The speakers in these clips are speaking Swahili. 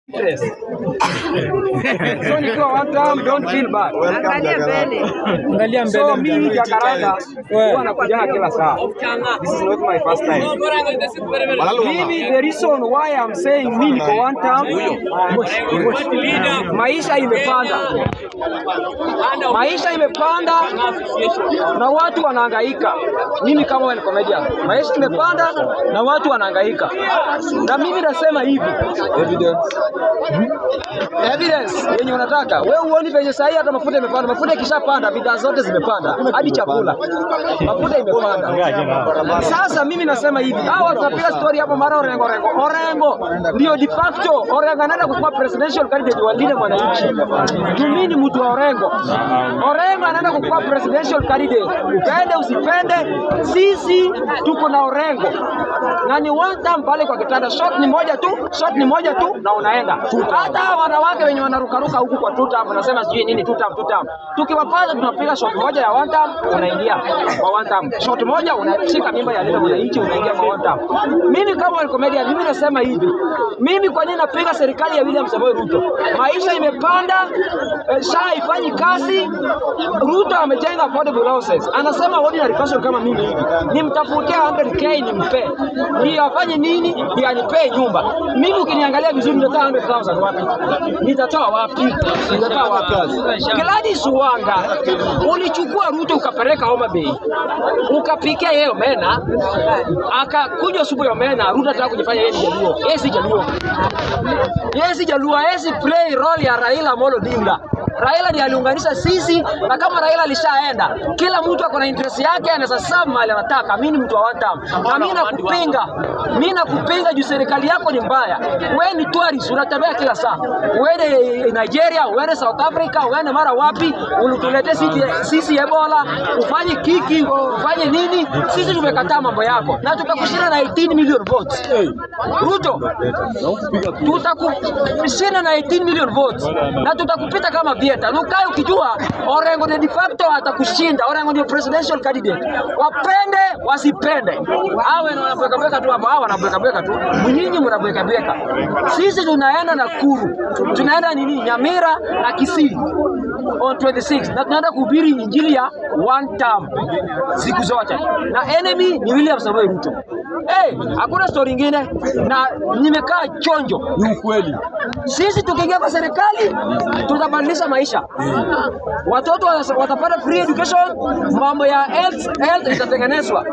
Interest. So nikiwa one term, don't feel bad. Angalia mbele. Angalia mbele. So mimi Jacaranda huwa nakujaga kila saa. This is not my first time. Mimi, the reason why I'm saying mimi niko one term, maisha imepanda. Maisha imepanda na watu wanahangaika. Mimi kama wewe ni comedian, maisha imepanda na watu wanahangaika. Na mimi nasema hivi, Evidence. Evidence yenye unataka wewe, uoni venye sahi hata mafuta imepanda. Mafuta ikishapanda, bidhaa zote zimepanda, hadi chakula, mafuta imepanda. Sasa mimi nasema hivi, hawa watu wanapiga story hapo mara Orengo, Orengo, Orengo ndio de facto. Orengo anaenda kukuwa presidential candidate wa Linda Mwananchi. Mimi ni mtu wa Orengo. Orengo anaenda kukuwa presidential candidate, upende usipende, sisi tuko na Orengo na ni one time pale kwa kitanda, shot ni moja tu, shot ni moja tu na unaenda. Hata hawa wanawake wenye wanarukaruka huku kwa two term, wanasema sijui nini two term, two term, tukiwapata tunapiga shot moja ya one term, unaingia kwa one term. Shot moja unashika mimba ya Linda Mwananchi, unaingia kwa one term. Mimi kama wa comedian, mimi nasema hivi, mimi kwa nini napiga serikali ya William Samoei Ruto? Maisha imepanda, SHA haifanyi kazi. Ruto amejenga affordable houses, anasema ordinary person kama mimi hivi nimtafutie 100K nimpe, ndio afanye nini? Ndio anipee nyumba. Mimi ukiniangalia vizuri, nitatoa 100,000 wapi? Nitatoa wapi? Nitatoa wapi? Gladys Wanga, ulichukua Ruto ukapeleka Homa Bay, ukapikia yeye omena, akakunywa supu ya omena. Ruto anataka kujifanya yeye ni Jaluo. Yeye si Jaluo, yeye si Jaluo, yeye si play role ya Raila Amolo Odinga. Raila ndiye aliunganisha sisi, na kama Raila alishaenda, kila mtu ako na interest yake, anaweza serve mahali anataka. Mimi ni mtu wa one term, na mimi nakupinga, mimi nakupinga juu serikali yako ni mbaya. Wewe ni tourist, unatembea kila saa, uende Nigeria, uende South Africa, uende mara wapi, ulitulete sisi Ebola, ufanye kiki, ufanye nini? Sisi tumekataa mambo yako na tutakushinda na 18 million votes. Ruto, tutakushinda na 18 million votes na tutakupita kama vieta. Ukae ukijua Orengo ni de facto atakushinda. Orengo ndio presidential candidate, wapende wasipende, awe na wanabweka bweka tu hapo, hawa wanabweka bweka tu, nyinyi mnabweka bweka. Sisi tunaenda Nakuru, tunaenda nini Nyamira na Kisii on 26 na tunaenda kuhubiri injili ya one term siku zote, na enemy ni William Samoei Ruto. Hey, hakuna story ingine, na nimekaa chonjo. Ni ukweli. Sisi tukiingia kwa serikali tutabadilisha maisha, watoto watapata free education, mambo ya health itatengenezwa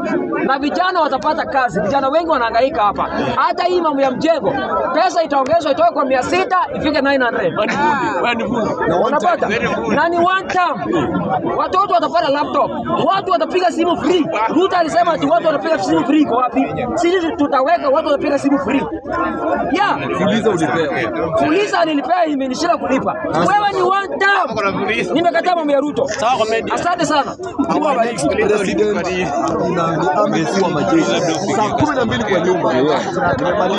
na vijana watapata kazi. Vijana wengi wanahangaika hapa. Hata hii mambo ya mjengo, pesa itaongezwa itoke kwa 600 ifike 900. Na one Unapata na ni one term. Watoto watapata laptop, watu watapiga simu free. Ruto alisema ati watu watapiga simu free, kwa wapi? Sisi tutaweka watu watapiga simu free. Yeah. Fuliza ulipewa. Fuliza nilipea, imenishinda kulipa. Wewe ni one term. Nimekataa mambo ya Ruto. Asante sana. Mungu awabariki. President ni amri mkuu wa majeshi. Saa 12 kwa nyumba. Nimemaliza.